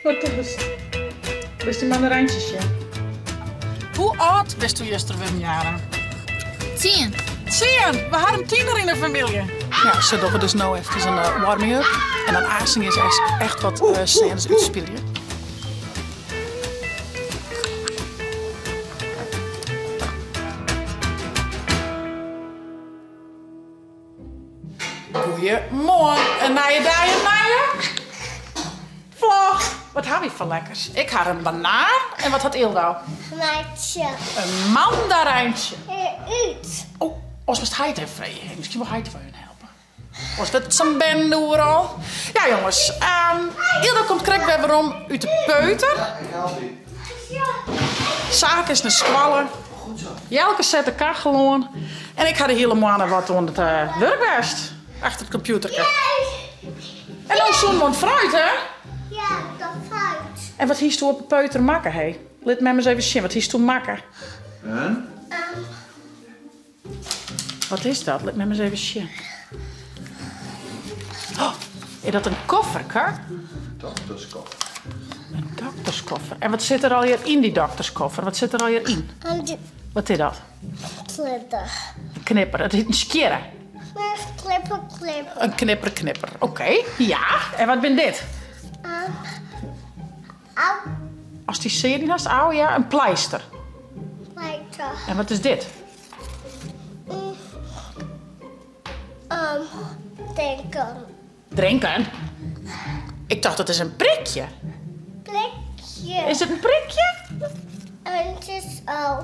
Wat is it? Litst dy mandarijntjes sjen. Hoe âld bisto juster wurden, Jara? Tsien. Tsien! We ha in tiener yn de famylje. Ja, se dogge dus no efkes in warming-up. En dan aansens is echt wat sênes útspylje. Goeiemoarn, in nije dei, in nije vlog. Wat ha wy foar lekkers? Ik ha in banaan en wat hat Ildou? Mandarijntsje. In mandarijntsje. Ut. Oh, oars moatst heit even freegje. Miskien wol heit foar hun helpe. Oars wurdt it sa'n bende oeral. Ja jonges, Ildou komt krekt wer werom út de peuter. Sake is nei skoalle. Jelke set de kachel oan. En ik ha de hiele moanne wat oan it wurk west. Achter it kompjûterke. En dan soenen we oan it fruit, hè? Ja, dat fruit. En wat hiest op 'e peuter makke, hé? Lit mem ris even sjen, wat hiest makke? Wat is dat? Lit mem ris even sjen. Oh, is dat in kofferke? Dokterskoffer. In dokterskoffer. En wat sit der allegear yn dy dokterskoffer? Wat sit der allegear yn? Wat is dat? Knipper. In knipper. It hjit in skjirre. Knipper, knipper. In knipper, knipper. Oké, ja. En wat bin dit? Au. Ast dy sear dien hast, au ja, in pleister. Pleister. En wat is dit? Drinken. Drinken? Ik tocht dat is in prikje. Prikje. Is it in prikje? En it is au.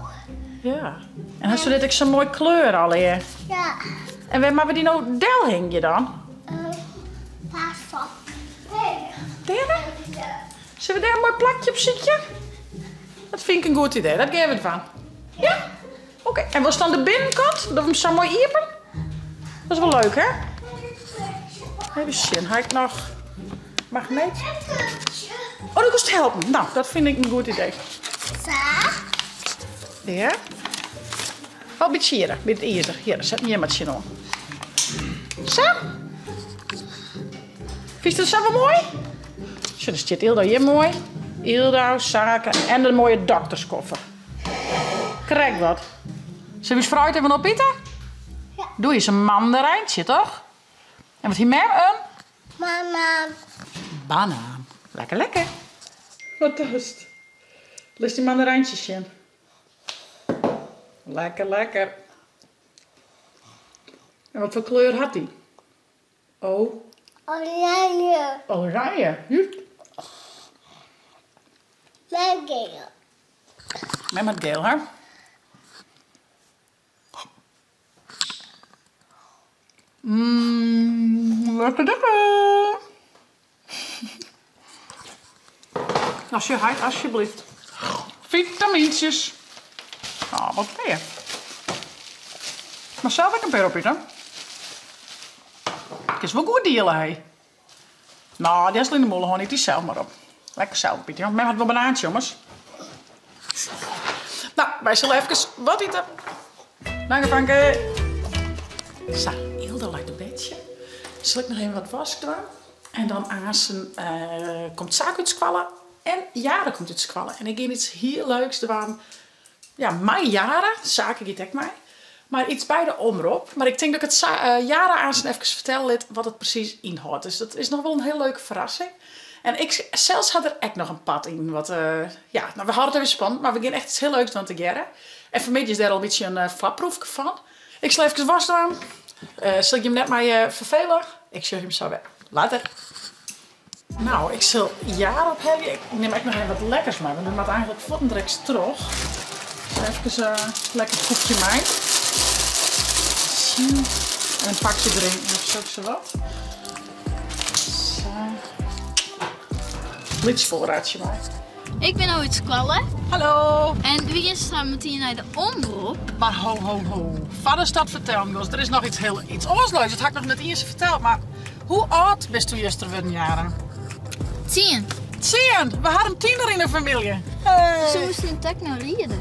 Ja. En hast dit ek sa'n moai kleur allegear? Ja. En wêr moatte we dy no delhingje dan? Pas op. Dêr? Sille we dêr in moai plakje op sykje? Dat fyn ik in goed idee, dat gean we dwaan. Ja? Oké, en wolst dan de binnenkant? Dat we hem sa moai iepen? Dat is wol leuk, hè? Even sjen, ha ik noch magneet? Oh, do koest helpen. Nou, dat fyn ik in goed idee. Sa. Ja. Oh, bytsje hjir, by it izer. Hjir, set him hjir mar tsjinoan. Sa. Fynst it sa wol moai? Sjoch, der stiet Ildou hjir moai. Ildou, Sake en de moaie dokterskoffer. Krekt wat. Sille we ús fruit even opite? Ja. Doe is in mandarijntsje, toch? En wat hie mem? In? Banaan. Banaan. Lekker, lekker. Wat dochst? Litst dy mandarijntsjes sjen. Lekker, lekker. En wat foar kleur hat dy? Oh. Oranje. Oranje, juist. Mem geel. Mem hat geel, hè? Mmm, lekker dikke. Nou, sjoch heit, alsjeblieft. Vitamintjes. Oh, wat lekker. Mar sels ek in pear opite. Kinst wol goed diele, hé. No, dy hast al yn 'e mûle hân, yt dy sels mar op. Lekker sels opite, jong. Mem hat wol banaantsje, jonges. No, wy sille efkes wat ite. Danke, fanke. Sa, Ildou leit op bedsje. Sil ik noch even wat wask dwaan. En dan aansen komt Sake út skoalle en Jara komt út skoalle. En ik gean iets hiel leuks dwaan. Ja, mei Jara. Sake giet ek mei. Mar iets by de omrop. Mar ik tink dat ik it Jara aansen efkes fertelle lit wat it presys ynhâldt. Dus dat is noch wol in hiel leuke ferrassing. En ik sels ha der ek noch in part yn. Wat, ja, no, we hâlde it even spannend, mar we gean echt iets hiel leuks dwaan tegearre. En fanmiddei is dêr al in bytsje in foarproefke fan. Ik sil efkes wask dwaan. Sil ik jim net mei ferfele? Ik sjoch jim sa wer. Later. Nou, ik sil Jara ophelje. Ik nim ek noch even wat lekkers mei, want it moat eigentlik fuortendreks troch. Dus efkes in lekker koekje mei. En in pakje drinken of soks wat. Sa. Lyts foarraadsje mei. Ik bin no út skoalle. Hallo. En we gean straks meteen nei de omrop. Mar ho, ho, ho. Foardatst dat fertellen giest, der is noch iets hiel iets oars leuks. Dat ha ik noch net iens ferteld, mar hoe âld bisto juster wurden, Jara? Tsien. Tsien! We ha in tiener yn de famylje. Hey. Se moasten it ek no riede.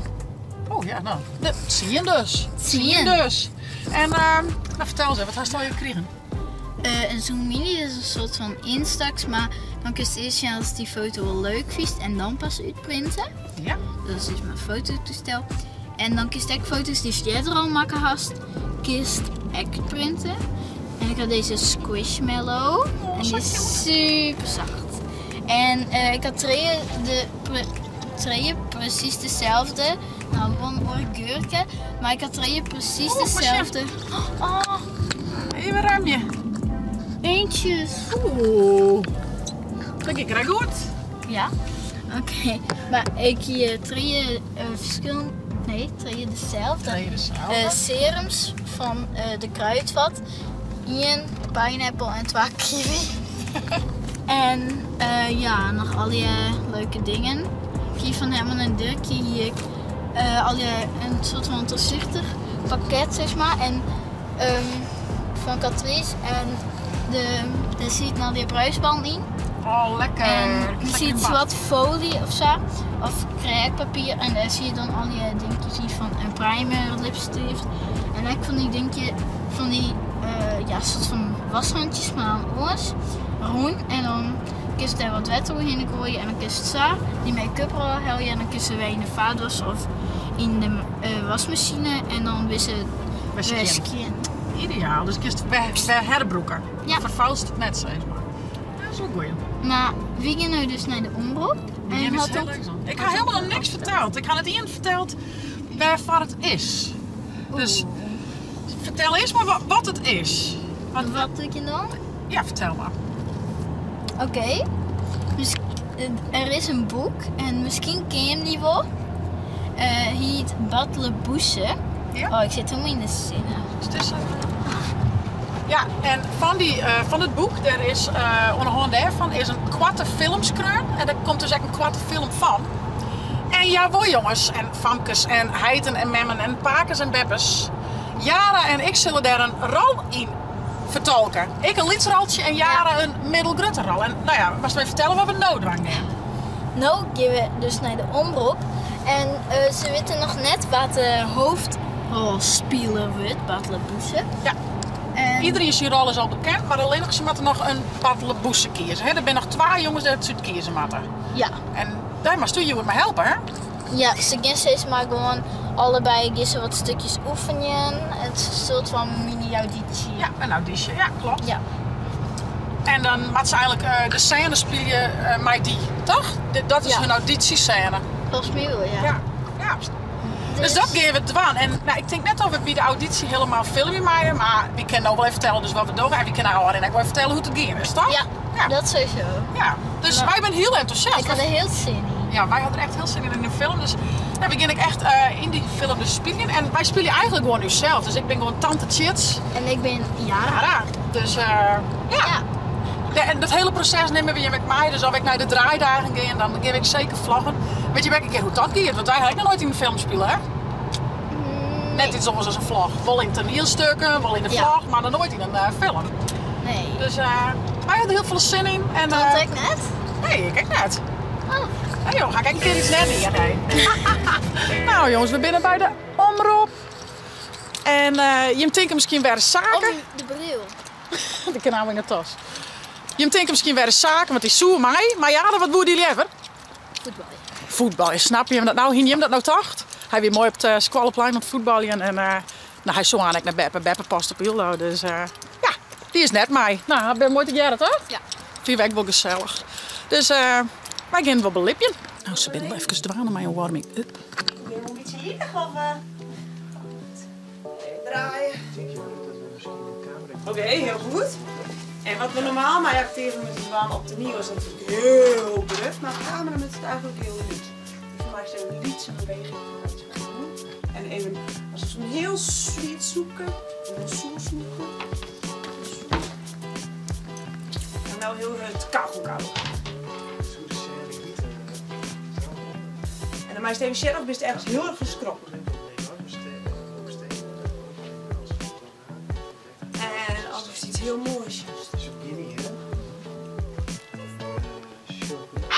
Oh ja, no. Tsien dus. Tsien. dus. En uh, nou, fertel ris even, wat hast allegear krigen? In Zoom Mini is in soart fan Instax, mar. Dan kinst earst sjen oftst dy foto wol leuk fynst en dan pas útprinte. Ja. Dat is dus mei fototoestel. En dan kinst ek foto's dy'tst earder al makke hast, kinst ek printe. En ik ha dizze Squishmallow. Oh, en dy is super sacht. En eh, ik ha trije, de, trije presys deselfde. No, wol in oar geurke. Mar ik ha trije presys Oeh, deselfde. Oh. Even ruimje. Eentjes. Oeh. Dat giet krekt goed. Ja. Oké. Mar ik hie trije uh, ferskillende, nee, trije deselfde. Trije deselfde. Serums fan de Kruidvat. Ien pineapple en twa kiwi. en ja, noch allegear leuke dingen. Ik hie fan Herman en Durkje hie ik allegear in soart fan trochsichtich pakket, sis mar. En fan Catrice en de, dêr sieten allegear bruisballen yn. Oh, lekker. En der siet wat foly of sa, of kreakpapier en dêr siet dan allegear dinkjes yn fan in primer, lipstift en ek fan dy dinkje, fan dy ja, soart fan washandjes, mar dan oars, rûn. En dan kinst dêr wat wetter oerhinne goaie en dan kinst sa dy make-up derôf helje en dan kinst se wer yn de vaatwas of yn de wasmasine en dan binne se wer skjin. Ideaal, dus kinst wer herbrûke. Ja. Ferfaulst it net sis mar. Dat is wol goeie. Mar wy gean no dus nei de omrop. En hat dat... Ik ha helemaal noch niks ferteld. Ik ha net ien ferteld wêrfoar it is. Dus fertel earst mar wat it is. Want wat doe ik dan? Ja, fertel mar. Oké. Dus der is in boek en miskien ken je him dy wol. Hy hjit Bartele Bûse. Ja. Oh, ik sit hielendal yn de sinne. Ja, en fan, dy, fan it boek, dêr is, oan de hân dêrfan is in koarte film skreaun. En dêr komt dus ek in koarte film fan. En jawol jonges en famkes en heiten en memmen en pakes en beppes. Yara en ik sille dêr in rol yn fertolke. Ik in lyts roltsje en Yara in middelgrutte rol. En no ja, moatst even fertelle wat we no dwaan gean. No gean we dus nei de omrop en se witte noch net wa't de hoofdrolspiler wurdt, Bartele Bûse. Ja. En Iederien syn rol is al bekend, mar allinnich se moatte noch in Bartele Bûse kieze. Hè, der binne noch twa jonges dêr't se út kieze moatte. Ja. En dêr moatst du hjoed mei helpe, hè? Ja, se gean steeds mar gewoan allebei gean se wat stukjes oefenjen. It is in soart fan mini-audysje. Ja, in audysje, ja, kloppet. Ja. En dan moat se eigenlik de sêne spylje mei dy, toch? Dat is Ja. hun audysjesêne. Folgens my wol, ja. Ja, ja. Dus dat gean we dwaan. En nou, ik tink net dat we by de audysje hielendal filmje meie, mar wy kinne no wol even fertelle dus wat we dogge en wy kinne ôfrin ek wol even fertelle hoe't it gien is, toch? Ja, Ja. dat sowieso. Ja. Dus wy binne hiel entûsjast. Ik ha der hiel sin yn. Ja, wy ha der echt hiel sin yn yn de film. Dus ja, wy gean ek echt yn dy film dus spyljen. En wy spylje eigentlik gewoan ússels. Dus ik bin gewoan tante Tjits. En ik bin Yara. Yara. Dus ja. Ja. Ja, en dat hiele proses nimme we jim ek mei. Dus as ik nei de draaidagen gean, dan gean ik seker vloggen. Wit je ek in kear hoe't dat giet? Want wy ha ek noch noait yn in film spile, hè? Nee. Net iets oars as in vlog. Wol yn toanielstukken, wol yn de Ja. vlog, mar noch noait yn in film. Nee. Dus wy ha der hiel folle sin yn. En, Dat ek net? Nee, ik ek net. Oh. Nee joh, ga ik ek in kear iets net dien, nee. Nou jonges, we binne by de omrop. En jim tinke miskien wer is saken. Oh, de bril. De kin nou yn de tas. Jim tinke miskien wer is saken, want dy soe mei. Mar ja, wat woe dy leaver? Fuotbalje. Fuotbalje, snap jim dat nou? Hiene jim dat nou tocht? Hy wie moai op it skoalleplein oan it fuotbaljen en nou, hy soe aan ek nei beppe. Beppe past op Yldo, dus ja, dy is net mei. Nou, ben moai tegearre, toch? Ja. Fine we ek wol gesellich. Dus wy gean it wol belibjen. Nou, se binne wol efkes dwaande mei in warming-up. Bin je in bytsje lidich of? Draaien. Oké, heel goed. En wat we normaal mei aktearen moeten dwaan op toaniel is natuerlik hiel grut, mar op kamera moat it eigentlik hiel lyts. Dus mei even lytse beweging en even as it zo'n hiel swiet sûpke, een soer snoepke. En nou hiel hurd kauwgom. En dan meist even sjen of bist ergens hiel erch fan skrokken. En as is iets hiel moais.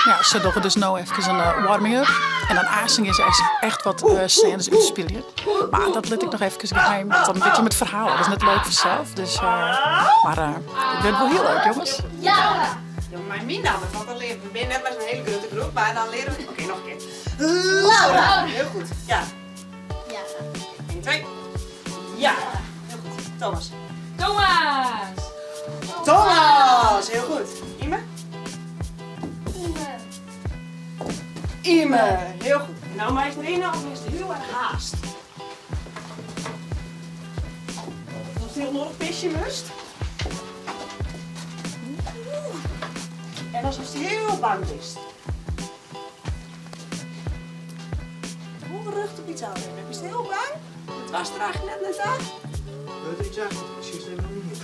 Ja, se dogge dus no efkes in warming-up. En dan aansing is echt wat sênes útspylje. Mar dat lit ik noch efkes geheim, want dan wit je it ferhaal. Dat is net leuk foar sels. Dus, mar it wurdt wol hiel leuk, jonges. Ja! mei myn namme, want dan leare we, we binne net mei sa'n hele grutte groep, mar dan leare we, oké, noch in kear. Laura! Heel goed, ja. Ja. 1, 2. Ja. Heel goed. Thomas. Thomas! Thomas! Heel goed. Ime? Ime. Ime. Heel goed. En nou meist rinne of is het heel erg haast? Als het heel nog pisje must. En als het heel bang is. Hoe rug op iets houden. Is het heel bang? Het was er eigenlijk net net aan. Weet ik eigenlijk, misschien is het helemaal niet.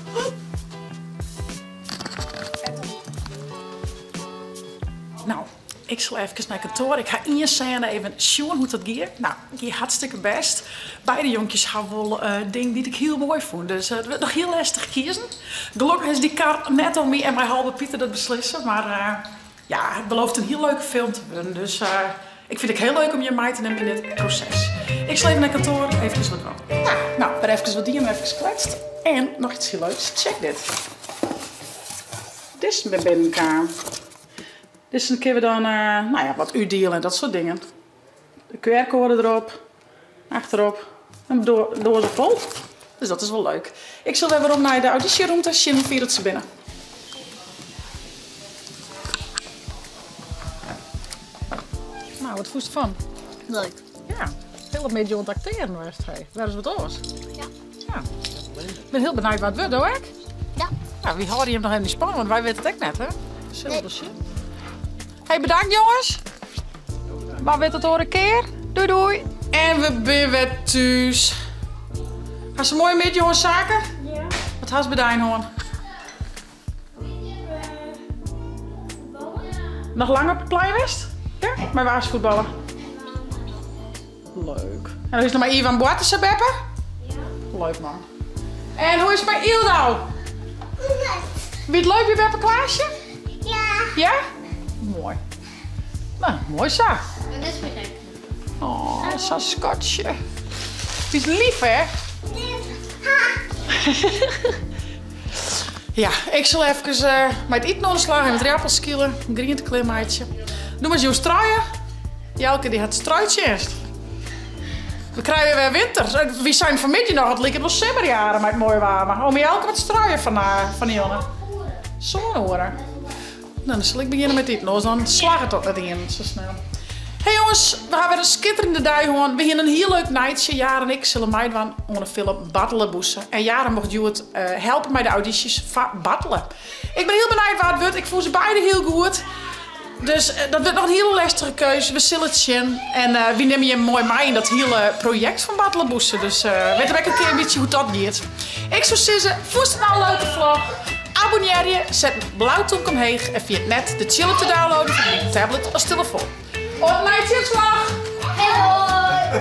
Nou, ik sil efkes nei kantoar. Ik ha ien sêne even sjoen hoe't dat gie. Nou, gie hartstikke bêst. Beide jonkjes ha wol dingen dy't ik hiel moai fûn. Dus it wurdt noch hiel lestich kiezen. Gelokkich is dy kar net oan my en mei Halbe Piter dat beslisse. Mar ja, it belooft in hiel leuke film te wurden. Dus ik fyn it ek hiel leuk om jim mei te nimmen yn dit proses. Ik sil even nei kantoar, efkes wat dwaan. Ja, nou, wer efkes wat dien, efkes kletst. En noch iets hiel leuks, check dit. Dizzen binne binnenkaam. Dizzen kinne we dan, nou ja, wat útdiele en dat soart dingen. De QR-koade derop, achterop, in doaze fol. Dus dat is wol leuk. Ik sil wer werom nei de audysjerûmte, sjen hoe fier dat se binne. Nou, wat fûnst derfan? Leuk. Ja, hiel wat mear oan it aktearen west, hé. Wer ris wat oars. Ja. Ja. Ik bin hiel benijd wat it wurdt, do ek? Ja. Nou, wy hâlde jim noch even yn spanning, want wy witte it ek net, hè? Sille we Nee. wol sjen. Hey, bedankt jonges. Wa wit tot oare kear. Doei doei. En we binne wer thús. Hast in moaie middei hân, Sake? Ja. Wat hast by dyn hân? Noch lang op it plein west? Ja? Mei wa hast fuotballe? Leuk. En hoe is it noch mei Ivan boartese, beppe? Ja. Leuk man. En hoe is it mei Ildou? Wie it leuk by beppe Klaasje? Ja. Ja? Moai. Nou, moai sa. En dit is mijn nek. Oh, sa'n skatsje. Dy is lief, hè? Ja, ik sil efkes mei it iten oan de slach en wat ierdappels skiele, in griente klearmeitsje. Doe mar jûn struie. Jelke dy hat struitsjinst. We krije wer winter. Wy seinen fanmiddei noch, it liket wol simmerjaren mei it moaie waar. Mar ome Jelke moat struie fan de jonge. Sân oere. Nou, dan sil ik begjinne mei it iten, oars dan slagget dat net ien sa snel. Hey jonges, we ha wer in skitterende dei hân. We hiene in hiel leuk nijtsje. Jaren en ik sille meidwaan oan de film Bartele Bûse. En Jaren mocht hjoed helpe mei de audysjes foar Bartele. Ik bin hiel benijd wa't it wurdt. Ik fûn se beide hiel goed. Dus dat wurdt noch in hiele lestige keus. We sille it sjen. En wy nimme jim moai mei yn dat hiele projekt fan Bartele Bûse. Dus witte we ek in kear in bytsje hoe't dat giet. Ik soe sizze, fûnst it no in leuke vlog? Abonnearje, set in blau tomke omheech en ferjit net de tsjilp te downloaden foar dyn tablet of telefoan. Oant nei tsjilpslach! Hoi!